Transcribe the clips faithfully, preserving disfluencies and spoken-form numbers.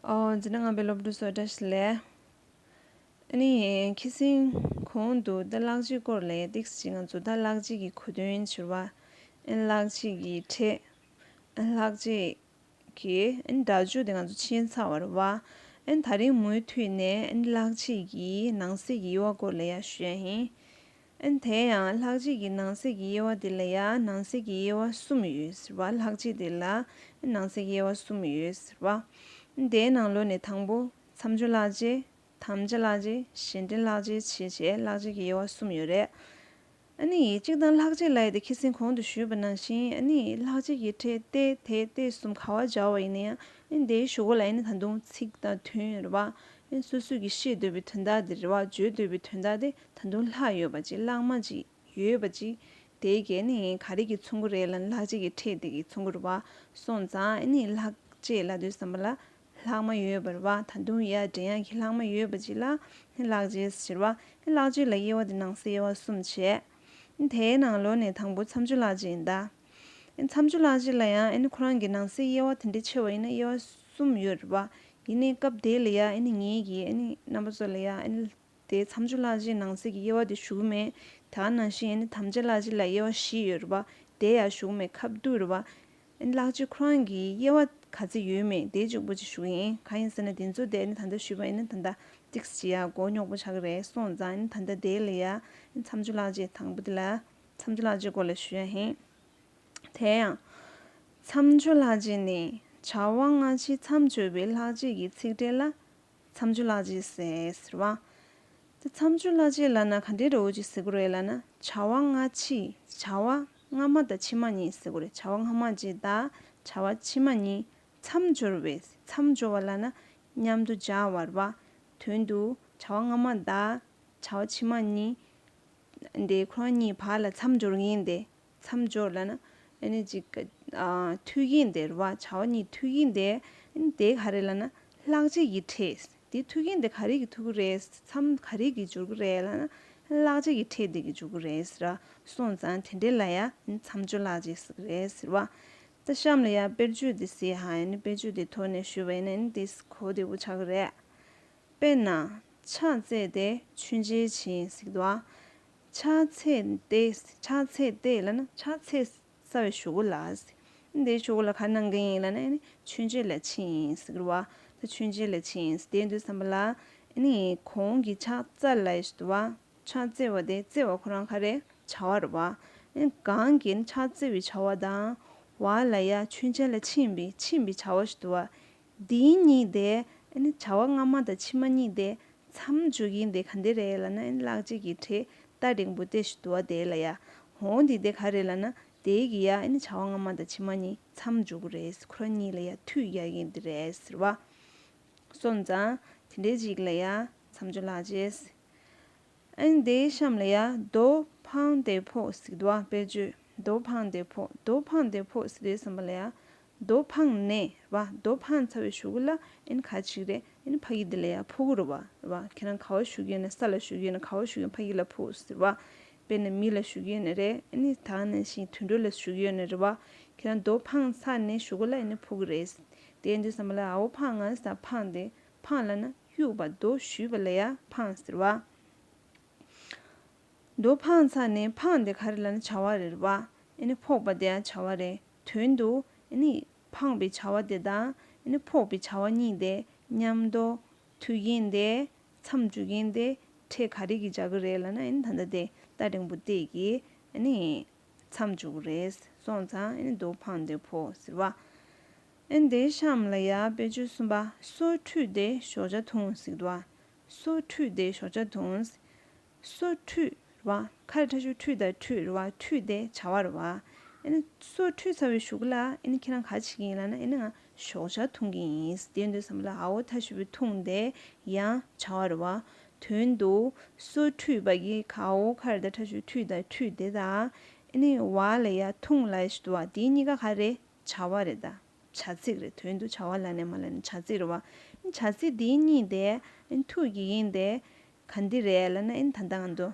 ཨོ། འཛིན་གྲྭ་ལྔ་པའི་སློབ་ཕྲུག་ཚོ་བཀྲ་ཤིས་བདེ་ལེགས། ཨ་ནི་ཁྱེད་ཚོས་གོང་དུ་ད་ལྷག་བཅས་སྐོར་ལ་ཏོག་ཙམ་ཅིག་ང་ཚོ་ད་ལྷག་བཅས་ཀྱི་གོ་དོན་ཞུ་བ། ཨ་ནི་ལྷག་བཅས་ཀྱི་ཕྲད། ཨ་ནི་ལྷག་བཅས་ཀྱི་ཨ་ནི་སྒྲ་སྦྱོར་དེ་ང་ཚོ་ཤེས་ཚར་བ་རེད་བ། ཨ་ནི་ད་རིང་མུ་མཐུད་ནས་ཨ་ནི་ལྷག་བཅས་ཀྱི་ནང་གསེས་ཀྱི་དབྱེ་བ་སྐོར་ལ་ཡ་ཞུ་ཡ་ཡིན། ཨ་ནི་དེ་ཡང་ལྷག་བཅས་ཀྱི་ནང་གསེས་ཀྱི་དབྱེ་བ་དེ་ལ་ཡང་ནང་གསེས་ཀྱི་དབྱེ་བ་གསུམ་ཡོད་ཟེར་བ། ལྷག་བཅས་དེ་ལ་ནང་གསེས་ཀྱི་དབྱེ་བ་གསུམ་ཡོད་ཟེར་བ། ཨ་ནི་དེའི་ནང་ལོགས་ནས་དང་པོ་མཚམས་སྦྱོར་ལྷག་བཅས། དམ་བཅའ་ལྷག་བཅས། གཞན་འབྲེལ་ལྷག་བཅས་བྱས་བྱས་ལྷག་བཅས་ཀྱི་དབྱེ་བ་གསུམ་ཡོད་རེད། ཨ་ནི་གཅིག་དང་ལྷག་བཅས་ལབ་ཡ་དེ་ཁྱེད་ཚོས་གོང་དུ་ཞུས་པ་ནང་བཞིན་ཨ་ནི་ལྷག་བཅས་ཀྱི་ཕྲད་ཏེ་དེ་སྟེ་གསུམ་ག་པར་སྦྱར་བ་ཡིན་ན་ཡང་ཨ་ནི་དེའི་གཞུག་གུ་ལ་ཨ་ནི་ད་དུང་ཚིག་དང་དོན་རེད་བ། ཨ་ནི་སོ་སོས་ཀྱི་བཤད་འདོད་པའི་དོན་དག་དེ་རེད་བ། བརྗོད་འདོད་པའི་དོན་དག་དེ་ད་དུང་ལྷག་ཡོད་པ་ཅིག་ལྷག་མ་ཅིག་ཡོད་པ་ཅིག་དེ་གས་ནི་ག་རེ་གིས་མཚོན་གྱི་རེད་ལབ་ན་ལྷག་བཅས་ཀྱི་ཕྲད་དེ་གིས་མཚོན་གྱི་རེད་བ། སོང་ཙང་ཨ་ནི་ལྷག་བཅས་ལབ་དུས་ཙམ་པ་ལ་ལྷག་མ་ཡོད་པ་རེད་བ། ད་དུང་ཡར་འདྲེན་ཡག་གི་ལྷག་མ་ཡོད་པ་ཅིག་ལ་ནི་ལྷག་བཅས་ཟེར་བ། ནི་ལྷག་བཅས་ལ་དབྱེ་བ་དེ་ནང་གསེས་དབྱེ་བ་གསུམ་བྱས། ནི་དེའི་ནང་ལོགས་ནས་དང་པོ་མཚམས་སྦྱོར་ལྷག་བཅས་ཡིན་ད། ནི་མཚམས་སྦྱོར་ལྷག་བཅས་ལ་ཡང་ཨ་ནི་ཁོ་རང་གི་ནང་གསེས་དབྱེ་བ་དེ་འདྲ་ཕྱེ་བ་ཡིན་ན་དབྱེ་བ་གསུམ་ཡོད་རེད་བ། ཡིན་ནའི་སྐབས་དེ་ལ་ཡང་ཨ་ནི་ངེད་ཀྱིས་ཨ་ནི་རྣམ་པ་ཚོ་ལ་ཡང་ཨ་ནི་དེ་མཚམས་སྦྱོར་ལྷག་བཅས་ནང་གསེས་ཀྱི་དབྱེ་བ་དེ་ཞུ་གི་མེད། དེ་ག་ནང་བཞིན་ཨ་ནི་དམ་བཅའ་ལྷག་བཅས་ལ་དབྱེ་བ་བཞི་ཡོད་རེད་བ། དེ་ཡང་ཞུ་གི་མེད། ཁ་བསྡུར་རེད་བ། ཨ་ནི་ལྷག་བཅས་ཁོ་རང་གི་དབྱེ་བ་ག་ཚོད་ཡོད་མེད་དེ་གཅིག་པོ་ཅིག་ཞུ་གི་ཡིན། གང་ཡིན་ཟེར་ན་དེ་ཚོ་དེ་ཨ་ནི་ད་ལྟ་ཞུས་པ་ཡིན་ན་ད་ལྟ་ཏོག་ཙམ་ཅིག་ཡ་མགོ་རྙོག་པོ་ཆགས་ཀྱི་རེད། སོང་ཙང་ཨ་ནི་ད་ལྟ་དེ་ལ་ཡ་ཨ་ནི་མཚམས་སྦྱོར་ལྷག་བཅས་དང་པོ་དེ་ལ་མཚམས་སྦྱོར་ལྷག་བཅས་སྐོར་ལ་ཞུ་ཡ་ཡིན། དེ་ཡང་། མཚམས་སྦྱོར་ལྷག་བཅས་ནི་བྱ་བ་སྔ་ཕྱི་མཚམས་སྦྱོར་བའི་ལྷག་བཅས་ཀྱི་ཚིག་ཕྲད་ལ་མཚམས་སྦྱོར་ལྷག་བཅས་ཟེར་ཟེར་བ། དེ་མཚམས་སྦྱོར་ལྷག་བཅས་ལབ་ན་ག་འདྲའི་འདྲ་བོ་ཅིག་ཟེར་དགོས་རེད་ལབ་ན། བྱ་བ་སྔ་ཕྱི། བྱ་བ་སྔ་མ་དང་ཕྱི་མ་གཉིས་ཟེར་དགོས་རེད། བྱ་བ་སྔ་མ་གཅིག་དང་བྱ་བ་ཕྱི་མ་གཉིས་མཚམས་སྦྱོར་བའི། མཚམས་སྦྱོར་བ་ལབ་ན་མཉམ་དུ་སྦྱར་བ་རེད་བ། དོན་དུ་བྱ་བ་སྔ་མ་དང་བྱ་བ་ཕྱི་མ་གཉིས། འདི་ཁོ་རང་གཉིས་བར་ལ་མཚམས་སྦྱོར་ཡིན་ཏེ། མཚམས་སྦྱོར་ལབ་ན་ཨ་ནི་ཅིག་ཨ་མཐུད་ཀྱིན་དེ་རེད་བ། བྱ་བ་གཉིས་མཐུད་ཀྱིན་དེ། ཨ་ནི་དེ་ག་རེ་ལབ་ན་ལྷག་བཅས་ཀྱི་ཕྲད། དེ་མཐུད་ཀྱིན་དེ་ག་རེ་གིས་མཐུད་ཀྱི་རེད། མཚམས་ག་རེ་གིས་སྦྱོར་གྱི་རེད་ལབ་ན་ལྷག་བཅས་ཀྱི་ཕྲད་དེ་གིས་སྦྱོར་གྱི་རེད་ཟེར། སོང་ཙང་དེ་འདྲ་ལ་ཡ་ཨ་ནི་མཚམས་སྦྱོར་ལྷག་བཅས་ཟེར་གྱི་རེད་ཟེར་བ། ད་གཤམ་ལ་ཡ་དཔེར་བརྗོད་དེ་གཟིགས་ཧ། ཨ་ནི་དཔེར་བརྗོད་དེ་ཐོག་ནས་ཞུས་པ་ཡིན་ན་ཨ་ནི་དེ་གོ་བདེ་པོ་ཆགས་ཀྱི་རེད། དཔེར་ན། ཕྱག་འཚལ་ཏེ་མཆོད་མཇལ་ཕྱིན་ཟེར་གྱི་འདུག་ཨ། ཕྱག་འཚལ་ཏེ། ཕྱག་འཚལ་ཏེ་ལབ་ན་ཕྱག་འཚལ་ཚར་བའི་གཞུག་གུ་ལ། འདིའི་གཞུག་གུ་ལ་ག་གནང་གི་ཡིན་ལབ་ན་ཨ་ནི་མཆོད་མཇལ་ལ་ཕྱིན་ཡིན་ཟེར་གྱི་རེད་བ། ད་མཆོད་མཇལ་ལ་ཕྱིན་ཡིན་ཟེར་དེ་དུས་ཙམ་པ་ལ་ཨ་ནི་གོང་གི་ཕྱག་འཚལ་ལབ་ཡ་ཞིག་འདུག་བ། ཕྱག་འཚལ་བ་དེ་འཚལ་བ་ཁོ་རང་ག་རེ་བྱ་བ་རེད་བ། ཨ་ནི་གོང་གི་ཕྱག་འཚལ་བའི་བྱ་བ་དང་། བ་ལ་ཡ་མཆོད་མཇལ་ལ་ཕྱིན་པའི་ཕྱིན་པའི་བྱ་བ་ཞིག་འདུག་བ། འདི་གཉིས་དེ་ཨ་ནི་བྱ་བ་སྔ་མ་དང་ཕྱི་མ་གཉིས་དེ་མཚམས་སྦྱོར་གྱིན་དེ་ག་འདི་རེད་ལབ་ན་ཨ་ནི་ལྷག་བཅས་ཀྱི་ཕྲད་རྟ་འགྲེང་བུ་སྟེ་ཞིག་འདུག་བ་དེ་ལ་ཡ། འོ་འདི་དེ་ག་རེད་ལབ་ན་དེ་གི་ཡ་ཨ་ནི་བྱ་བ་སྔ་མ་དང་ཕྱི་མ་གཉིས་མཚམས་སྦྱོར་གྱི་རེད། ཁོ་རང་གཉིས་ལ་ཡ་མཐུད་ཡ་གིན་དེ་རེད་ཟེར་བ། སོང་ཙང་དེ་འདྲའི་ཅིག་ལ་ཡ་མཚམས་སྦྱོར་ལྷག་བཅས། ཨ་ནི་དེའི་གཤམ་ལ་ཡ་རྡོ་འཕངས་ཏེ་ཕོག་ཟེར་གྱི་འདུག་བ། དཔེར་བརྗོད། རྡོ་འཕངས་ཏེ་ཕོག་རྡོ་འཕངས་ཏེ་ཕོག་ཟེར་དུས་ཙམ་པ་ལ་ཡ། རྡོ་འཕངས་ནས་རེད་བ། རྡོ་འཕངས་ཚར་བའི་གཞུག་གུ་ལ་ཨ་ནི་ག་ཅིག་རེད། ཨ་ནི་ཕ་གི་འདི་ལ་ཡ་ཕོག་གི་རེད་བ། རེད་བ། ཁྱེད་རང་ག་བ་བཞུགས་ཡོད་ན། ས་ལ་བཞུགས་ཡོད་ན། ག་བ་བཞུགས་ཡོད་ན་ཕ་གི་ལ་ཕོག་ཟེར་བ། དཔེར་ན་མི་ལ་བཞུགས་ཡོད་ན་རེད། ཨ་ནི་ད་ག་ནང་བཞིན་དུད་འགྲོ་ལ་བཞུགས་ཡོད་ན་རེད་བ། ཁྱེད་རང་རྡོ་འཕངས་ཚར་ནས་གཞུག་གུ་ལ་ཨ་ནི་ཕོག་གི་རེད། དེ་ཡིན་དུས་ཙམ་པ་ལ་ཨའོ་འཕངས་ང་ས་འཕངས་ཏེ། འཕངས་ལབ་ན་གཡུག་པ། རྡོ་གཞུས་པ་ལ་ཡ་འཕངས་ཟེར་བ། རྡོ་འཕངས་ཚར་ནས་འཕངས་དེ་ག་རེ་ལབ་ན་བྱ་བ་རེད་བ། ཨ་ནི་ཕོག་པ་དེ་ཡང་བྱ་བ་རེད། དོན་དུ་ཨ་ནི་འཕངས་པའི་བྱ་བ་དེ་དང་ཨ་ནི་ཕོག་པའི་བྱ་བ་གཉིས་དེ་མཉམ་དུ་མཐུད་ཀྱིན་དེ་མཚམས་སྦྱོར་གྱིན་དེ་ཕྲད་ག་རེ་གིས་སྦྱར་གི་རེད་ལབ་ན་ཨ་ནི་ད་ལྟ་དེ་རྟ་འགྲེང་བུ་སྟེ་གིས་ཨ་ནི་མཚམས་སྦྱོར་གི་རེད། སོང་ཙང་ཨ་ནི་རྡོ་འཕངས་དེ་ཕོག་ཟེར་བ། ཨ་ནི་དེའི་གཤམ་ལ་ཡ་དཔེར་བརྗོད་གསུམ་པ། སོ་འཁྲུད་དེ་ཞོགས་ཇ་འཐུང་ཟེར་གྱི་འདུག་བ། སོ་འཁྲུད་དེ་ཞོགས་ཇ་འཐུང་། སོ་འཁྲུད་རེད་བ། ཁ་ལ་ཁྲ་ཤོ་འཁྲུད་དང་འཁྲུད་རེད་བ། འཁྲུད་དེ་བྱ་བ་རེད་བ། ཨ་ནི་སོ་འཁྲུད་ཚར་བའི་གཞུག་གུ་ལ་ཨ་ནི་ཁྱེད་རང་ག་བྱེད་ཀྱི་ཡིན་ལབ་ན་ཨ་ནི་ང་ཞོགས་ཇ་འཐུང་གི་ཡིན་ཟེར་དུས་ཙམ་པ་ལ་ཨའོ་ཁྲ་ཤོ་འཁྲུད་དེ་ཡང་བྱ་བ་རེད་བ། དོན་དུ་སོ་འཁྲུད་པ་གི་ག་ཨའོ་ཁ་ལ་ད་ཁྲ་ཤོ་འཁྲུད་དང་འཁྲུད་དེ་དང་ཨ་ནི་བ་ལ་ཡ་འཐུང་ལབ་ཞིག་འདུག་བ། དེ་གཉིས་ཀ་ག་རེད། བྱ་བ་རེད་ད། བྱ་ཚིག་རེད། དོན་དུ་བྱ་བ་ལབ་ནས་མ་ལབ་ནས་བྱ་ཚིག་རེད་བ། བྱ་ཚིག་འདིའི་གཉིས་དེ་མཐུད་ཀྱི་ཡིན་དེ་ག་འདི་རེད་ལབ་ན་ཨ་ནི་ད་ལྟ་ང་ཚོ་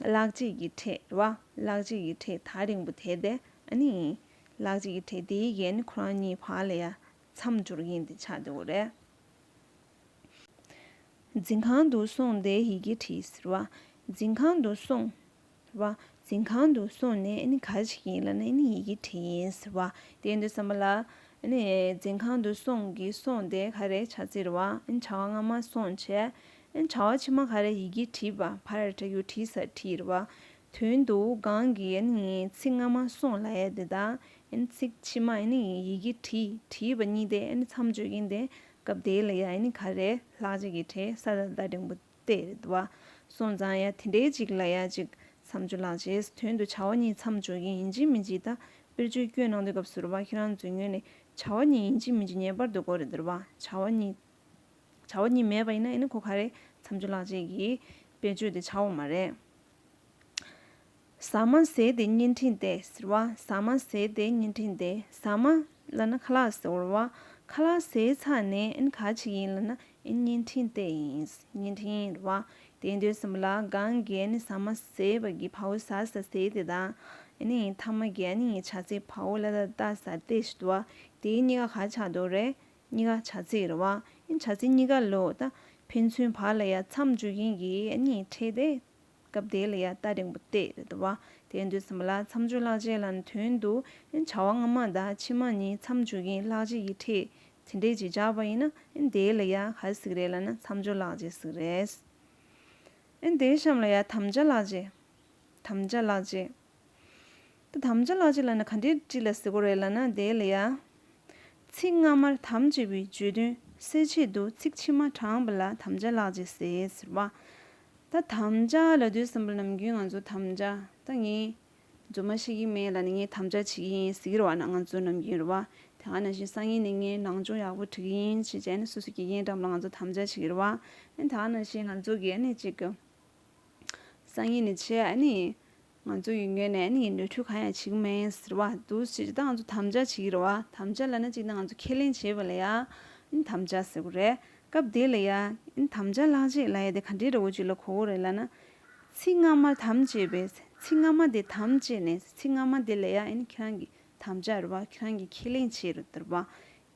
ལྷག་བཅས་ཀྱི་ཕྲད་རེད་བ། ལྷག་བཅས་ཀྱི་ཕྲད་ཐག་རིང་པོ་དེ་དེ་ཨ་ནི་ལྷག་བཅས་ཀྱི་ཕྲད་དེའི་གན་ཁོ་རང་གཉིས་བར་ལ་ཡ་མཚམས་སྦྱོར་ཡིན་དེ་ཆགས་འདུག་རེད། འཛིན་ཁང་དུ་སོང་སྟེ་ཡི་གེ་བྲིས་ཟེར་བ། འཛིན་ཁང་དུ་སོང་། བ། འཛིན་ཁང་དུ་སོང་ནས་ཨ་ནི་ག་རེ་བྱེད་ཀྱི་ཡིན་ལབ་ན་ཨ་ནི་ཡི་གེ་བྲིས་ཡིན་ཟེར་བ། དེ་ཡིན་དུས་ཙམ་པ་ལ་ཨ་ནི་འཛིན་ཁང་དུ་སོང་གི་སོང་དེ་ག་རེ་བྱ་ཚིག་རེད་བ། ཨ་ནི་བྱ་བ་སྔ་མ་སོང་བྱས། ཨ་ནི་བྱ་བ་ཕྱི་མ་ག་རེ་ཡི་གེ་བྲིས་པ་ཕར་བྲིས་རྒྱུ་བྲིས་ས་བྲིས་རེད་བ། དོན་དུ་གང་གི་ཨ་ནི་ཚིག་སྔ་མ་སོང་ལབ་ཡ་དེ་དང་ཨ་ནི་ཚིག་ཕྱི་མ་ཨ་ནི་ཡི་གེ་བྲིས་བྲིས་པ་གཉིས་དེ་ཨ་ནི་མཚམས་གཅོད་མཁན་དེ་སྐབས་དེ་ལ་ཡ་ཨ་ནི་ག་རེ་ལྷག་བཅས་ཀྱི་ཕྲད་ས་དང་རྟ་འགྲེང་བུ་སྟེ་རེད་བ། སོང་ཙང་ཡ་དེ་འདྲའི་ཅིག་ལ་ཡ་ཅིག་མཚམས་སྦྱོར་ལག་རྗེས་དོན་དུ་བྱ་བ་གཉིས་མཚམས་སྦྱོར་གྱི་ཡིན་གཅིག་མིན་གཅིག་ད་དཔེར་བརྗོད་སྐྱོན་གནང་དུས་སྐབས་སུ་རེད་བ། ཁྱེད་རང་ཚོའི་ངོས་ནས་བྱ་བ་གཉིས་ཡིན་གཅིག་མིན་གཅིག་ངེས་པར་དུ་དགོས་རེད་འདུག་རེད་བ། བྱ་བ་གཉིས་བྱ་བ་གཉིས་མེད་པ་ཡིན་ན་ཨ་ནི་ཁོ་ག་རེ་མཚམས་སྦྱོར་ལག་རྗེས་ཀྱི་དཔེར་བརྗོད་དེ་ཆགས་ཡོད་མ་རེད། ཟ་མ་ཟས་ཏེ་བརྙན་འཕྲིན་བལྟས་ཟེར་བ། ཟ་མ་ཟས་ཏེ་བརྙན་འཕྲིན་བལྟས། ཟ་མ་ལབ་ན་ཁ་ལག་ཟེར་བ་རེད་བ། ཁ་ལག་ཟས་ཚར་ནས་ཨ་ནི་ག་བྱེད་ཀྱི་ཡིན་ལབ་ན་ཨ་ནི་བརྙན་འཕྲིན་བལྟས་ཡིན། བརྙན་འཕྲིན་རེད་བ། དེ་ཡིན་དུས་ཙམ་པ་ལ་གང་གི་ཨ་ནི་ཟ་མ་ཟས་པ་གི་བ་འོག་ཟ་ས་ཟས་དེ་དང་ཨ་ནི་ཐ་མ་གི་ཨ་ནི་བྱ་ཚིག་བ་འོག་ལ་ད་ལྟ་ས་བལྟས་ཞེས་འདུག་བ། དེ་གཉིས་ཀ་ག་ཆགས་འདུག་རེད། གཉིས་ཀ་བྱ་ཚིག་རེད་བ། ཨ་ནི་བྱ་ཚིག་གཉིས་ཀ་ལོ་ད་ཕན་ཚུན་བར་ལ་ཡ་མཚམས་སྦྱོར་མཁན་གྱི་ཨ་ནི་ཕྲད་དེ། སྐབས་དེ་ལ་ཡ་རྟ་འགྲེང་བུ་སྟེ་རེད་འདུག་བ། དེ་ཡིན་དུས་ཙམ་པ་ལ་མཚམས་སྦྱོར་ལྷག་བཅས་ལབ་ན་དོན་དུ་ཨ་ནི་བྱ་བ་སྔ་མ་དང་ཕྱི་མ་གཉིས་མཚམས་སྦྱོར་མཁན་ལྷག་བཅས་ཀྱི་ཕྲད་དེ་འདྲས་ཅིག་སྦྱར་བ་ཡིན་ན་ཨ་ནི་དེ་ལ་ཡ་ག་རེ་ཟེར་གི་རེད་ལབ་ན་མཚམས་སྦྱོར་ལྷག་བཅས་ཟེར་གི་རེད། ཨ་ནི་དེའི་གཤམ་ལ་ཡ་དམ་བཅའ་ལྷག་བཅས། དམ་བཅའ་ལྷག་བཅས། ད་དམ་བཅའ་ལྷག་བཅས་ལབ་ན་ག་འདྲའི་སྤྱི་ལ་ཟེར་དགོས་རེད་ལབ་ན་དེ་ལ་ཡ། ཚིག་སྔ་མར་དམ་བཅས་པའི་བརྗོད་དོན་གསལ་ཆེད་དུ་ཚིག་ཕྱི་མ་དྲངས་པ་ལ་དམ་བཅའ་ལྷག་བཅས་ཟེར་ཟེར་བ། ད་དམ་བཅའ་ལབ་དུས་ཙམ་པ་ནམ་རྒྱུན་ང་ཚོ་དམ་བཅའ་ད་ངས་རྫུན་མ་བཤད་ཀྱི་མེད་ལབ་ནས་ངས་དམ་བཅའ་བྱེད་ཀྱི་ཡིན་ཟེར་གྱི་རེད་བ། ན་ང་ཚོ་ནམ་རྒྱུན་རེད་བ། དེ་ག་ནང་བཞིན་སང་ཉིན་ནས་ངས་ནང་སྦྱོང་ཡག་པོ་སྒྲིག་གི་ཡིན་ཞེས་བྱས་ནས་སོ་སོའི་དགེ་རྒན་འགྲམ་ལ་ང་ཚོ་དམ་བཅའ་བྱེད་ཀྱི་རེད་བ། ཨ་ནི་དེ་ག་ནང་བཞིན་ང་ཚོ་གི་ཨ་ནི་གཅིག་གི་སང་ཉིན་ནས་བྱས་ཨ་ནི། ང་ཚོ་ཡོད་ངོས་ནས་ཨ་ནི་ནོར་འཁྲུལ་གང་ཡང་བྱེད་ཀྱི་མེད་ཟེར་བ་འདུག་ཟེར་ད་ང་ཚོ་དམ་བཅའ་བྱེད་ཀྱི་རེད་བ། དམ་བཅའ་ལབ་ན་གཅིག་ན་ང་ཚོ་ཁས་ལེན་བྱེད་པ་ལ་ཡ་ཨ་ནི་དམ་བཅའ་ཟེར་གྱི་རེད། སྐབས་དེ་ལ་ཡ་ཨ་ནི་དམ་བཅའ་ལྷག་བཅས་ལབ་ཡ་དེ་ག་འདྲའི་འདྲ་བོ་ཅིག་ལ་གོ་གི་རེད་ལབ་ན། ཚིག་སྔ་མར་དམ་བཅས་པའི་ཚིག་སྔ་མ་དེ་དམ་བཅས་ནས་ཚིག་སྔ་མ་དེ་ལ་ཡ་ཨ་ནི་ཁྱེད་རང་གི་དམ་བཅའ་རེད་བ། ཁྱེད་རང་གི་ཁས་ལེན་བྱས་རེད་བ།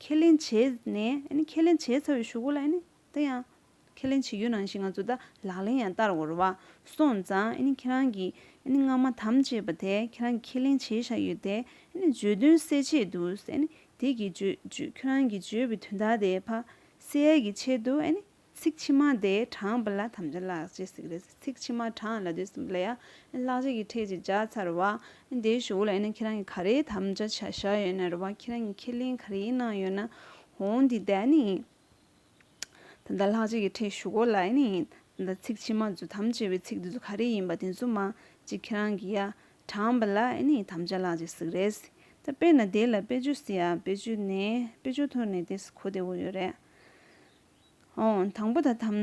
ཁས་ལེན་བྱས་ནས་ཨ་ནི་ཁས་ལེན་བྱས་ཚར་བའི་གཞུག་གུ་ལ་ཨ་ནི་དེ་ཡང་ཁས་ལེན་བྱེད་རྒྱུ་ནང་བཞིན་ང་ཚོ་ད་ལག་ལེན་ཡང་བསྟར་དགོས་རེད་བ། སོང་ཙང་ཨ་ནི་ཁྱེད་རང་གིས་ཨ་ནི་སྔ་མ་དམ་བཅས་པ་དེ་ཁྱེད་རང་གིས་ཁས་ལེན་བྱས་བཞག་ཡོད་དེ་ཨ་ནི་བརྗོད་དོན་གསལ་ཆེད་དུ་ཨ་ནི་དེ་གི་བརྗོད་བརྗོད་ཁྱེད་རང་གིས་བརྗོད་པའི་དོན་དག་དེ་ཕར་གསལ་ཡས་ཀྱི་ཆེད་དུ་ཨ་ནི་ཚིག་ཕྱི་མ་དེ་དྲངས་པ་ལ་དམ་བཅའ་ལྷག་བཅས་ཟེར་གི་རེད། ཚིག་ཕྱི་མ་དྲངས་ལབ་དུས་ཙམ་ལ་ཡང་ལྷག་བཅས་ཀྱི་ཕྲད་ཅིག་སྦྱར་ཚར་བ། ཨ་ནི་དེའི་གཞུག་ལ་ཨ་ནི་ཁྱེད་རང་གིས་ག་རེའི་དམ་བཅའ་བཞག་ཡོད་ན་རེད་བ། ཁྱེད་རང་གིས་ཁས་ལེན་ག་རེ་གནང་ཡོད་ན་འོང་དེ་དེ་ཨ་ནི། ད་ལྟ་ལྷག་བཅས་ཀྱི་ཕྲད་གཞུག་གུ་ལ་ཨ་ནི་ད་ལྟ་ཚིག་ཕྱི་མ་ཚོ་དམ་བཅས་པའི་ཚིག་འདི་ཚོ་ག་རེ་ཡིན་པ་དེ་ཚོ་མར་ཅིག་ཁྱེད་རང་གིས་ཡར་དྲངས་པ་ལ་ཨ་ནི་དམ་བཅའ་ལྷག་བཅས་ཟེར་གི་རེད། ད་དཔེར་ན་དེ་ལ་དཔེ་བརྗོད་ཟེར་ཡ་དཔེ་བརྗོད་ནས་དཔེ་བརྗོད་ཐོག་ནས་དེ་གོ་བདེ་བོ་ཡོད་རེད། ཨོ། དང་པོ་ད་དམ་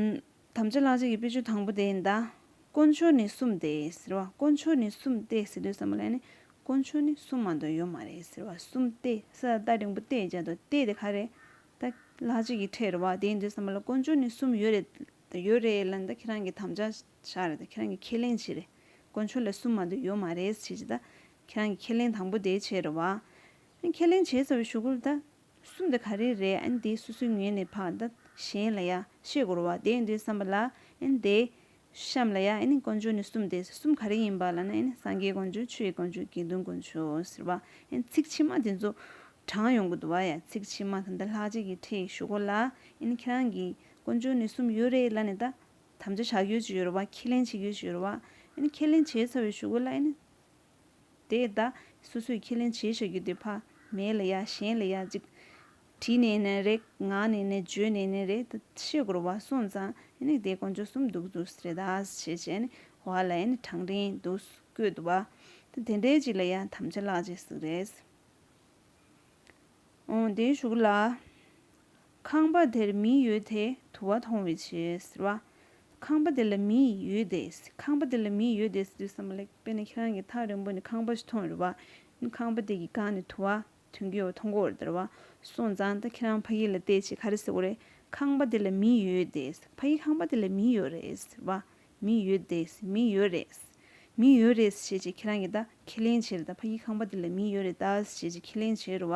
དམ་བཅའ་ལྷག་བཅས་ཀྱི་དཔེ་བརྗོད་དང་པོ་དེ་ཡིན་ད། དཀོན་མཆོག་ནི་གསུམ་སྟེ་ཟེར་བ། དཀོན་མཆོག་ནི་གསུམ་སྟེ་ཟེར་དུས་ཙམ་པ་ལ་ནི་དཀོན་མཆོག་ནི་གསུམ་མ་གཏོགས་ཡོད་མ་རེད་ཟེར་བ། གསུམ་སྟེ་ས་རྟ་འགྲེང་བུ་སྟེ་བྱ་དོ་སྟེ་དེ་ག་རེད། ད་ལྷག་བཅས་ཀྱི་ཕྲད་རེད་བ། དེ་ཡིན་དུས་ཙམ་པ་ལ་དཀོན་མཆོག་ནི་གསུམ་ཡོད་རེད། ད་ཡོད་རེད་ལབ་ན་ད་ཁྱེད་རང་གི་དམ་བཅའ་བཞག་རེད། ད་ཁྱེད་རང་གི་ཁས་ལེན་བྱེད་རེད། དཀོན་མཆོག་ལ་གསུམ་མ་གཏོགས་ཡོད་མ་རེད་ཟེར་གྱི་ད་ཁྱེད་རང་གི་ཁས་ལེན་དང་པོ་དེ་བྱས་རེད་བ། ཁས་ལེན་བྱས་ཚར་བའི་གཞུག་གུ་ལ་ད། གསུམ་དེ་ག་རེ་རེད། ཨ་ནི་དེ་སོ་སོའི་ངོས་ནས་ཕར་ད་གཞན་ལ་ཡ་བཤད་དགོས་རེད་བ། དེ་ཡིན་དུས་ཙམ་པ་ལ་ཨ་ནི་དེ་གཤམ་ལ་ཡ་ཨ་ནི་དཀོན་མཆོག་ནི་གསུམ་སྟེ་གསུམ་ག་རེ་ཡིན་པ་ལབ་ན་ཨ་ནི་སངས་རྒྱས་དཀོན་མཆོག་ཆོས་ཀྱི་དཀོན་མཆོག་དགེ་འདུན་དཀོན་མཆོག་ཟེར་བ། ཨ་ནི་ཚིག་ཕྱི་མ་དེ་ཚོ་དྲངས་ཡོང་གི་འདུག་བ། ཡ་ཚིག་ཕྱི་མ་ད་ལྟ་ལྷག་བཅས་ཀྱི་ཕྲད་གཞུག་གུ་ལ་ཨ་ནི་ཁྱེད་རང་གིས་དཀོན་མཆོག་ནི་གསུམ་ཡོད་རེད་ལབ་ནས་ད་དམ་བཅའ་བཞག་རྒྱུ་ཅིག་ཡོད་རེད་བ། ཁས་ལེན་བྱེད་རྒྱུ་ཅིག་ཡོད་རེད་བ། ཨ་ནི་ཁས་ལེན་བྱས་ཚར་བའི་གཞུག་གུ་ལ་ཨ་ནི། དེ་ད་སོ་སོས་ཁས་ལེན་བྱས་བཞག་རྒྱུ་དེ་ཕར་མེད་ལ་ཡ་གཞན་ལ་ཡ་ཅིག་བྲིས་ནས་ནས་རེད། ངག་ནས་ནས་བརྗོད་ནས་ནས་རེད། ད་བཤད་དགོས་རེད་བ། སོང་ཙང་ཨ་ནི་དེ་དཀོན་མཆོག་གསུམ་འདུག་འདུག་རེད་ད་ཞེས་བྱས་ནས་འོག་ལ་ཨ་ནི་གྲངས་རིང་འདུག་བཀོད་འདུག་བ། ད་དེ་འདྲའི་ཅིག་ལ་ཡ་དམ་བཅའ་ལྷག་བཅས་ཟེར་གི་རེད། འོ་དེའི་གཞུག་ལ། ཁང་པ་དེར་མི་ཡོད་དེ་དུ་བ་མཐོང་བའི་ཕྱིར་ཟེར་བ། ཁང་པ་དེ་ལ་མི་ཡོད་དེ། ཁང་པ་དེ་ལ་མི་ཡོད་དེ་ཟེར་དུས་ཙམ་པ་ལ་དཔེར་ན་ཁྱེད་རང་གིས་ཐག་རིང་པོ་ནས་ཁང་པ་ཞིག་མཐོང་རེད་བ། ཁང་པ་དེ་གི་སྒང་ནས་དུ་བ་ཐོན་གྱི་ཡོད་མཐོང་གི་ཡོད་རེད་བ། སོང་ཙང་ད་ཁྱེད་རང་ཕ་གི་ལ་བལྟས་བྱས་ག་རེ་ཟེར་དགོས་རེད། ཁང་པ་དེ་ལ་མི་ཡོད་དེ། ཕ་གི་ཁང་པ་དེ་ལ་མི་ཡོད་རེད་ཟེར་བ། མི་ཡོད་དེ། མི་ཡོད་རེད། མི་ཡོད་རེད་ཞེས་བྱས་ཁྱེད་རང་གིས་ད་ཁས་ལེན་བྱས་རེད། ད་ཕ་གི་ཁང་པ་དེ་ལ་མི་ཡོད་རེད་ད་ཞེས་བྱས་ཁས་ལེན་བྱས་རེད་བ།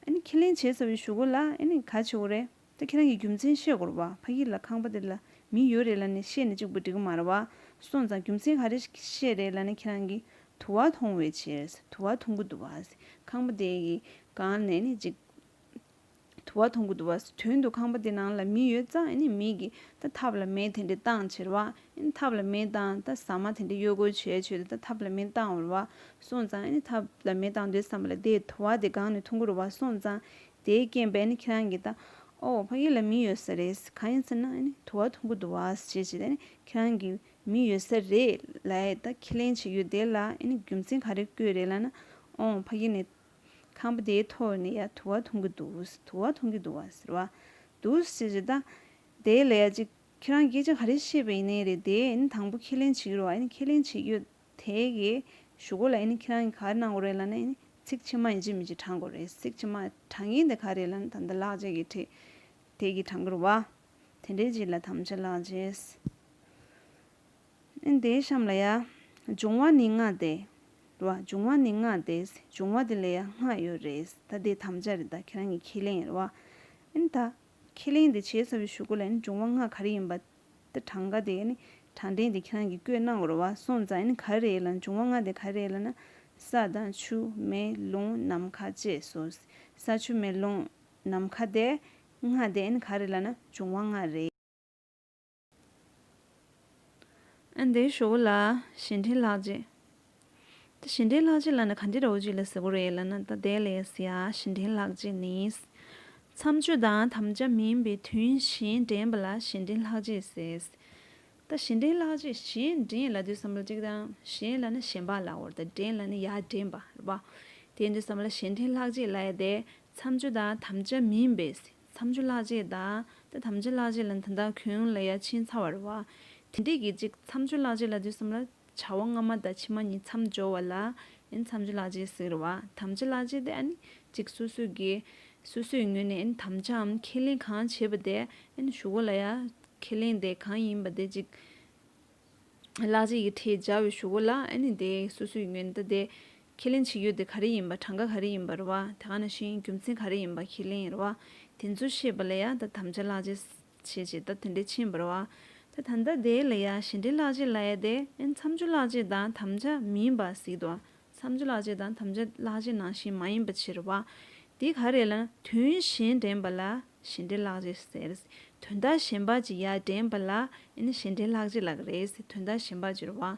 ཨ་ནི་ཁས་ལེན་བྱས་ཚར་བའི་གཞུག་གུ་ལ་ཨ་ནི་ག་བྱེད་དགོས་རེད། ད་ཁྱེད་རང་གིས་རྒྱུ་མཚན་ཤེས་དགོས་རེད་བ། ཕ་གི་ལ་ཁང་པ་དེ་ལ་མི་ཡོད་རེད་ལབ་ནས་བཤད་ནས་གཅིག་པུ་འགྲིག་གི་མ་རེད་བ། སོང་ཙང་རྒྱུ་མཚན་ག་རེ་བཤད་རེད་ལབ་ནས་ཁྱེད་རང་གིས་དུ་བ་འཐུང་བའི་ཕྱིར། དུ་བ་འཐུང་གི་འདུག་བ། ཁང་པ་དེ་གི་སྒང་ནས་ནི་ཅིག་དུ་བ་འཐུང་གི་འདུག་བ། དོན་དུ་ཁང་པ་དེ་ནང་ལ་མི་ཡོད་ཙང་ཨ་ནི་མི་གིས་ད་ཐབ་ལ་མེ་དེ་འདྲས་བཏང་བྱས་རེད་བ། ཨ་ནི་ཐབ་ལ་མེ་བཏང་ད་ཟ་མ་དེ་འདྲས་གཡོ་སྐོལ་བྱས་བྱས་ཏེ་ད་ཐབ་ལ་མེ་བཏང་བ་རེད་བ། སོང་ཙང་ཨ་ནི་ཐབ་ལ་མེ་བཏང་དུས་ཙམ་པ་ལ་དེའི་དུ་བ་དེ་སྒང་ནས་འཐུང་གི་རེད་བ། སོང་ཙང་དེའི་རྐྱེན་པས་ཨ་ནི་ཁྱེད་རང་གིས་ད་ཨོ་ཕ་གི་ལ་མི་ཡོད་ས་རེད། གང་ཡིན་ཟེར་ན་ཨ་ནི་དུ་བ་འཐུང་གི་འདུག་བ་ཞེས་བྱས་ཏེ་ཨ་ནི་ཁྱེད་རང་གིས་མི་ཡོད་ས་རེད་ལབ་ཡས་ད་ཁས་ལེན་བྱེད་རྒྱུ་དེ་ལ་ཨ་ནི་རྒྱུ་མཚན་ག་རེ་བཀོད་རེད་ལབ་ན། ཨོ་ཕ་གི་ནས་ཁང་པ་དེའི་ཐོག་ནས་ཡ་དུ་བ་འཐུང་གི་འདུག་དུ་བ་འཐུང་གི་འདུག་བ་ཟེར་བ། འདུག་ཟེར་ཅིག་ད། དེ་ལ་ཡ་ཅིག་ཁྱེད་རང་སྐད་ཆ་ག་རེ་བཤད་པ་ཡིན་ནའི་རེད། དེ་ནི་དང་པོ་ཁས་ལེན་བྱེད་ཀྱི་རེད་བ། ཨ་ནི་ཁས་ལེན་བྱེད་རྒྱུ་དེ་གི་གཞུག་གུ་ལ་ཨ་ནི་ཁྱེད་རང་གིས་ག་རེ་གནང་དགོས་རེད་ལབ་ན། ཨ་ནི་ཚིག་ཕྱི་མ་ཡིན་གཅིག་མིན་གཅིག་བགྲང་དགོས་རེད། ཚིག་ཕྱི་མ་བགྲང་མཁན་དེ་ག་རེ་ལབ་ན་ད་ལྟ་ལྷག་བཅས་ཀྱི་ཕྲད་དེ་གི་བགྲང་གི་རེད་བ། དེ་འདྲའི་ཅིག་ལ་དམ་བཅའ་ལྷག་བཅས། ཨ་ནི་དེའི་གཤམ་ལ་ཡ། འབྱུང་བ་ནི་ལྔ་སྟེ། རེད་བ། འབྱུང་བ་ནི་ལྔ་སྟེ། འབྱུང་བ་དེ་ལ་ཡ་ལྔ་ཡོད་རེད། ད་དེ་དམ་བཅའ་རེད། ད་ཁྱེད་རང་གི་ཁས་ལེན་རེད་བ། ཨ་ནི་ད་ཁས་ལེན་དེ་བྱས་ཚར་བའི་གཞུག་གུ་ལ་ཨ་ནི་འབྱུང་བ་ལྔ་ག་རེ་ཡིན་པ་ད་གྲངས་ཀ་དེ་ཨ་ནི་གྲངས་འདྲེན་དེ་ཁྱེད་རང་གིས་བཀོད་གནང་དགོས་རེད་བ། སོང་ཙང་ཨ་ནི་ག་རེ་རེད་ལབ་ན། འབྱུང་བ་ལྔ་དེ་ག་རེ་རེད་ལབ་ན། ས་དང་ཆུ་མེ་རླུང་ནམ་མཁའ་བཅས་སོ། ས་ཆུ་མེ་རླུང་ནམ་མཁའ་དེ་ལྔ་དེ་ཨ་ནི་ག་རེ་ལབ་ན་འབྱུང་བ་ལྔ་རེད། ཨ་འདིའི་གཞུག་གུ་ལ་གཞན་འདྲེན་ལྷག་བཅས། ད་གཞན་འདྲེན་ལྷག་བཅས་ལབ་ན་ག་འདྲ་འདྲ་བོ་ཅིག་ལ་ཟེར་དགོས་རེད་ལབ་ན། ད་དེ་ལ་ཟེར་ཡ་གཞན་འདྲེན་ལྷག་བཅས་ནི། མཚམས་སྦྱོར་དང་དམ་བཅའ་མིན་པའི་དོན་གཞན་འདྲེན་པ་ལ་གཞན་འདྲེན་ལྷག་བཅས་ཟེར། ད་གཞན་འདྲེན་ལྷག་བཅས། གཞན་འདྲེན་ལབ་དུས་ཙམ་པ་ལ་གཅིག་དང་གཞན་ལབ་ན་གཞན་པ་ལབ་དགོས་རེད། ད་འདྲེན་ལབ་ན་ཡར་འདྲེན་པ་རེད་པ། དེ་ཡིན་དུས་ཙམ་པ་ལ་གཞན་འདྲེན་ལྷག་བཅས་ལབ་ཡ་དེ་མཚམས་སྦྱོར་དང་དམ་བཅའ་མིན་པའི། མཚམས་སྦྱོར་ལྷག་བཅས་དང་ད་དམ་བཅའ་ལྷག་བཅས་ལབ་ན་ད་ལྟ་གོང་ལ་ཡ་ཕྱིན་ཚར་བ་རེད་བ། དེ་འདྲས་ཀྱི་ཅིག་མཚམས་སྦྱོར་ལྷག་བཅས་ལབ་དུས་ཙམ་ལ་བྱ་བ་སྔ་མ་དང་ཕྱི་མ་གཉིས་མཚམས་སྦྱོར་བ་ལ་ཨེ་མཚམས་སྦྱོར་ལྷག་བཅས་ཟེར་གི་རེད་བ། དམ་བཅའ་ལྷག་བཅས་དེ་ཨ་ནི་ཅིག་སོ་སོ་གི་སོ་སོའི་ངོས་ནས་ཨེ་དམ་བཅའམ་ཁས་ལེན་གང་བྱས་པ་དེ་ཨེ་གཞུག་གུ་ལ་ཡ་ཁས་ལེན་དེ་གང་ཡིན་པ་དེ་ཅིག་ལྷག་བཅས་ཀྱི་ཕྲད་སྦྱར་བའི་གཞུག་གུ་ལ་ཨ་ནི་དེ་སོ་སོའི་ངོས་ནས་ད་དེ་ཁས་ལེན་བྱེད་རྒྱུ་དེ་ག་རེ་ཡིན་པ། གྲངས་ཀ་ག་རེ་ཡིན་པ་རེད་བ། དེ་ག་ནང་བཞིན་རྒྱུ་མཚན་ག་རེ་ཡིན་པ། ཁས་ལེན་རེད་བ། དེ་ཚོ་བཤད་པ་ལ་ཡ་ད་དམ་བཅའ་ལྷག་བཅས་བྱས་བྱས་ད་དེ་འདྲས་ཕྱིན་པ་རེད་བ། ད་ད་ལྟ་དེ་ལ་ཡ་གཞན་འདྲེན་ལྷག་བཅས་ལབ་ཡ་དེ་ཨ་ནི་མཚམས་སྦྱོར་ལྷག་བཅས་དང་དམ་བཅའ་མིན་པ་ཟེར་གྱི་འདུག་མཚམས་སྦྱོར་ལྷག་བཅས་དང་དམ་བཅའ་ལྷག་བཅས་ནང་བཞིན་མ་ཡིན་པ་ཕྱིར་བ། འདི་ག་རེ་ལབ་ན་དོན་གཞན་འདྲེན་པ་ལ་གཞན་འདྲེན་ལྷག་བཅས་ཟེར། དོན་དག་གཞན་པ་ཅིག་ཡར་འདྲེན་པ་ལ་ཨ་ནི་གཞན་འདྲེན་ལྷག་བཅས་ལབ་ཀྱི་རེད་ཟེར། དོན་དག་གཞན་པ་ཅིག་རེད་བ།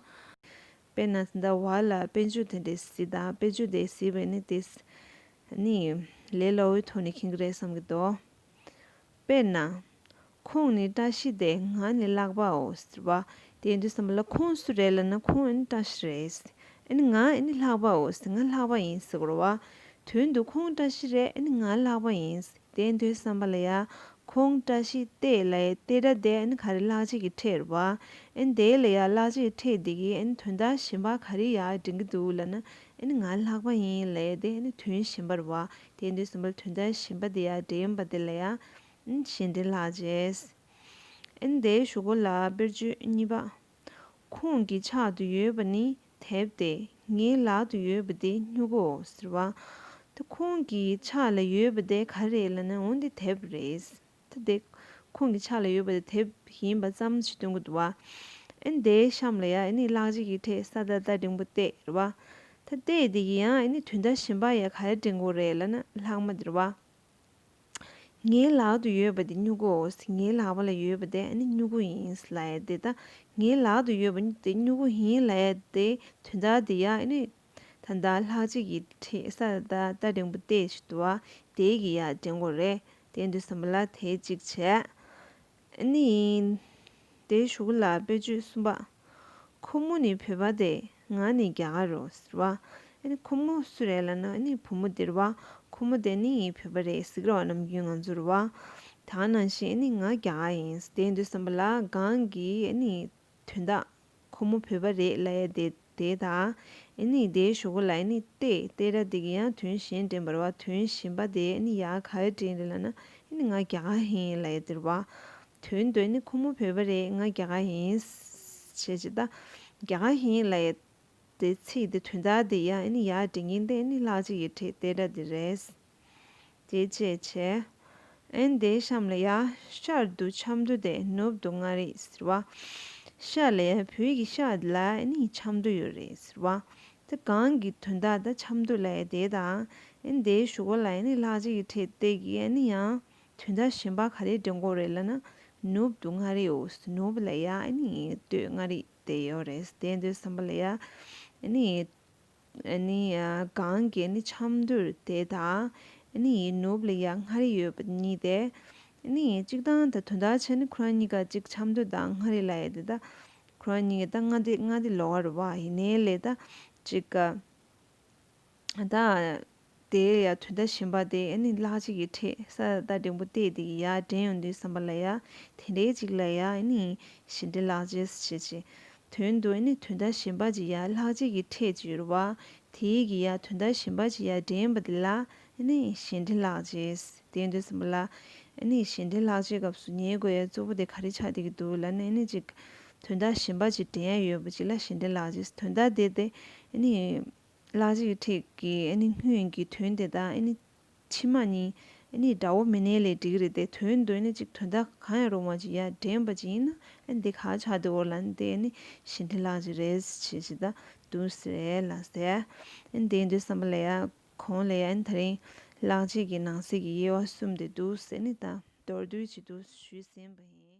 དཔེར་ན་ད་ལྟ་བ་ལ་དཔེ་བརྗོད་དེ་འདྲས་གཟིགས་དང་། དཔེ་བརྗོད་དེ་གཟིགས་པ་ནི་དེ་ནི་ལས་སླ་བོའི་ཐོག་ནས་མཁྱེན་གྱི་རེད་བསམ་གྱི་འདུག་དཔེར་ན། ཁོང་ནི་བཀྲ་ཤིས་ཏེ་ང་ནི་ལྷག་པའོ་ཟེར་བ། དེ་ཡིན་དུས་ཙམ་པ་ལ་ཁོང་སུ་རེད་ལབ་ན་ཁོང་ཨ་ནི་བཀྲ་ཤིས་རེད། ཨ་ནི་ང་ཨ་ནི་ལྷག་པའོ་ཟེར། ང་ལྷག་པ་ཡིན་ཟེར་དགོས་རེད་བ། དོན་དུ་ཁོང་བཀྲ་ཤིས་རེད། ཨ་ནི་ང་ལྷག་པ་ཡིན། དེ་ཡིན་དུས་ཙམ་པ་ལ་ཡ། ཁོང་བཀྲ་ཤིས་ཏེ་ལབ་ཡ་ཏེ་སྒྲ་དེ་ཨ་ནི་ག་རེ་ལྷག་བཅས་ཀྱི་ཕྲད་རེད་བ། ཨ་ནི་དེ་ལ་ཡ་ལྷག་བཅས་ཀྱི་ཕྲད་དེ་གིས་ཨ་ནི་དོན་དག་གཞན་པ་ག་རེ་ཡར་འདྲེན་གྱི་འདུག་ལབ་ན། ཨ་ནི་ང་ལྷག་པ་ཡིན་ལབ་ཡ་དེ་ཨ་ནི་དོན་གཞན་པ་རེད་བ། དེ་ཡིན་དུས་ཙམ་པ་ལ་དོན་དག་གཞན་པ་དེ་ཡར་འདྲེན་པ་དེ་ལ་ཡ། གཞན་འདྲེན་ལྷག་བཅས། ཨ་ནི་དེའི་གཞུག་གུ་ལ་དཔེར་བརྗོད་གཉིས་པ། ཁོང་གི་ཕྱག་ཏུ་ཡོད་པ་ནི་དེབ་སྟེ། ངའི་ལག་ཏུ་ཡོད་པ་དེ་སྨྱུ་གུའོ་ཟེར་བ། ད་ཁོང་གི་ཕྱག་ལ་ཡོད་པ་དེ་ག་རེ་ལབ་ན་འོ་འདི་དེབ་རེད། ད་དེ་ཁོང་གི་ཕྱག་ལ་ཡོད་པ་དེ་དེབ་ཡིན་པ་ཙམ་ཞིག་སྟོན་གྱི་འདུག་བ། ཨ་ནི་དེའི་གཤམ་ལ་ཡ་ཨ་ནི་ལྷག་བཅས་ཀྱི་ཕྲད་ས་ད་བཏགས་འགྲེང་བུ་སྟེ་རེད་བ། ད་སྟེ་དེ་གི་ཡང་ཨ་ནི་དོན་དག་གཞན་པ་ཡ་ག་རེ་འདྲེན་དགོས་རེད་ལབ་ན་ལྷག་མ་དེ་རེད་བ། ངའི་ལག་ཏུ་ཡོད་པ་དེ་སྨྱུ་གུའོ། ངའི་ལག་པ་ལ་ཡོད་པ་དེ་ཨ་ནི་སྨྱུ་གུ་ཡིན་ལབ་ཡ་དེ། ད་ངའི་ལག་ཏུ་ཡོད་པ་དེ་སྨྱུ་གུ་ཡིན་ལབ་ཡ་དེ་དོན་དག་དེ་ཡ་ཨ་ནི་ད་ལྟ་ལྷག་བཅས་ཀྱི་ཕྲད་ས་ད་བཏགས་འགྲེང་བུ་སྟེ་ཞིག་འདུག་བ། དེ་གི་ཡ་འདྲེན་དགོས་རེད། དེ་ཡིན་དུས་ཙམ་པ་ལ་དེ་གཅིག་བྱས། ཨ་ནི། དེའི་གཞུག་ལ་དཔེར་བརྗོད་གསུམ་པ། ཁོ་མོ་ནི་བོད་པ་སྟེ་ང་ནི་རྒྱ་གར་རོ་ཟེར་བ། ཨ་ནི་ཁོ་མོ་སུ་རེད་ལབ་ན་ཨ་ནི་བུ་མོ་དེ་རེད་བ། ཁོ་མོ་དེ་ནི་བོད་པ་རེད་ཟེར་གྱི་རེད་བ། ནམ་རྒྱུན་ང་ཚོ་རེད་བ། ད་ག་ནང་བཞིན་ཨ་ནི་ང་རྒྱ་གར་ཡིན། དེ་ཡིན་དུས་ཙམ་པ་ལ་གང་གི་ཨ་ནི་དོན་དག་ཁོ་མོ་བོད་པ་རེད་ལབ་ཡ་དེ་དེ་དང་། ཨ་ནི་དེའི་གཞུག་གུ་ལ་ཨ་ནི་སྟེ་སྟེ་སྒྲ་དེ་གི་ཡང་དོན་གཞན་འདྲེན་པ་རེད་བ། དོན་གཞན་པ་དེ་ཨ་ནི་ཡ་ག་རེ་འདྲེན་རེད་ལབ་ན་ཨ་ནི་ང་རྒྱ་གར་ཡིན་ལབ་ཡ་དེ་རེད་བ། དོན་དུ་ཨ་ནི་ཁོ་མོ་བོད་པ་རེད། ང་རྒྱ་གར་ཡིན། བྱས་བྱས་ད་རྒྱ་གར་ཡིན་ལབ་ཡ་དེ་ཚིག་དེ་དོན་དག་དེ་ཡང་ཨ་ནི་ཡར་འདྲེན་མཁན་དེ་ཨ་ནི་ལྷག་བཅས་ཀྱི་ཕྲད་སྟེ་སྒྲ་དེ་རེད། དེ་བྱས་བྱས། ཨན་དེའི་གཤམ་ལ་ཡ། ཤར་དུ་ཆབ་མདོ་སྟེ་ནུབ་ཏུ་མངའ་རིས་ཟེར་བ། ཤར་ལ་ཡ་བོད་ཀྱི་ཤར་ལ་ཨ་ནི་ཆབ་མདོ་ཡོད་རེད་ཟེར་བ། དེ་གང་གི་དོན་དག་ད་ཆབ་མདོ་ལ་ཡ་དེ་དང་ཨན་དེའི་གཞུག་གུ་ལ་ཨ་ནི་ལྷག་བཅས་ཀྱི་ཕྲད་དེ་གི་ཨ་ནི་ཡང་དོན་དག་གཞན་པ་ག་རེ་འདྲེན་གྱི་ཡོད་རེད་ལབ་ན། ནུབ་ཏུ་མངའ་རིས་འོ་ནུབ་ལ་ཡ་ཨ་ནི་སྟོད་མངའ་རིས་དེ་ཡོད་རེད། དེ་འདྲ་སོང་ཙང་ལ་ཡ་ཨ་ནི། ཨ་ནི་གང་གི་ཨ་ནི་ཆབ་མདོ་དེ་དང་ཨ་ནི་ནུབ་ལ་ཡ་མངའ་རིས་ཡོད་པ་གཉིས་དེ། ཨ་ནི་གཅིག་དང་ད་དོན་དག་བྱས་ནས་ཁོ་རང་གཉིས་ཀ་གཅིག་ཆབ་མདོ་དང་མངའ་རིས་ལབ་ཡ་དེ་ད། ཁོ་རང་གཉིས་ཀ་ད་མངའ་སྡེ་མངའ་སྡེ་ལོགས་ཀ་རེད་པ། ཡིན་ནའི་ལས་ད་གཅིག་ག་ད། དེ་ཡ་དོན་དག་གཞན་པ་དེ་ཨ་ནི་ལྷག་བཅས་ཀྱི་ཕྲད་ས་ད་འགྲེང་བུ་བལྟས་དེ་གི་ཡ་འདྲེན་ཡོང་དུས་ཙམ་པ་ལ་ཡ་དེ་འདྲའི་གཅིག་ལ་ཡ་ཨ་ནི་གཞན་འདྲེན་ལྷག་བཅས་ཞེས་བྱས། དོན་དུ་ཨ་ནི་དོན་དག་གཞན་པ་ཅིག་ཡ་ལྷག་བཅས་ཀྱི་ཕྲད་ཅིག་ཡོད་རེད་པ། དེའི་གི་ཡ་དོན་དག་གཞན་པ་ཅིག་ཡ་འདྲེན་པ་དེ་ལ་ཨ་ནི་གཞན་འདྲེན་ལྷག་བཅས། དེ་ཡིན་དུས་ཙམ་པ་ལ་ཨ་ནི་གཞན་འདྲེན་ལྷག་བཅས་སྐབས་སུ་ཉན་དགོས་ཡ་གཙོ་བོ་དེ་ག་རེ་ཆགས་བསྡད་ཀྱི་འདུག་ལབ་ན། ཨ་ནི་གཅིག་དོན་དག་གཞན་པ་ཅིག་འདྲེན་ཡ་ཡོད་པ་ཅིག་ལ་གཞན་འདྲེན་ལྷག་བཅས། དོན་དག་དེ་དེ་ཨ་ནི་ལྷག་བཅས་ཀྱི་ཕྲད་ཀྱི་ཨ་ནི་སྔོན་གྱི་དོན་དེ་དང་ཨ་ནི་ཕྱི་མ་གཉིས་ཨ་ནི་འདྲ་བོ་མིན་ནའི་ལས་འགྲིག་གི་རེད་དེ། དོན་དུ་ཨ་ནི་གཅིག་དོན་དག་གང་ཡང་རུང་བ་ཅིག་ཡ་འདྲེན་པ་ཅིག་ཡིན་ན་ཨ་ནི་འདི་ག་ཆགས་འདུག་འོ་ལབ་ན་དེ་ཨ་ནི་གཞན་འདྲེན་ལྷག་བཅས་རེད་ཅེས་ཅིག་ད་འདུག་ཟེར་ལབ་ཟེར། ཨ་ནི་དེ་འདུག་བསམ་པ་ལ་ཡ་གོང་ལ་ཡ་ཨ་ནི་ད་རིང་ལྷག་བཅས་ཀྱི་ནང་གསེས་ཀྱི་དབྱེ་བ་གསུམ་དེ་འདུག་ཟེར་ནི་ད་མདོར་བསྡུས་ཅིག་འདུག་ཞུས་ཟིན་པ་ཡིན།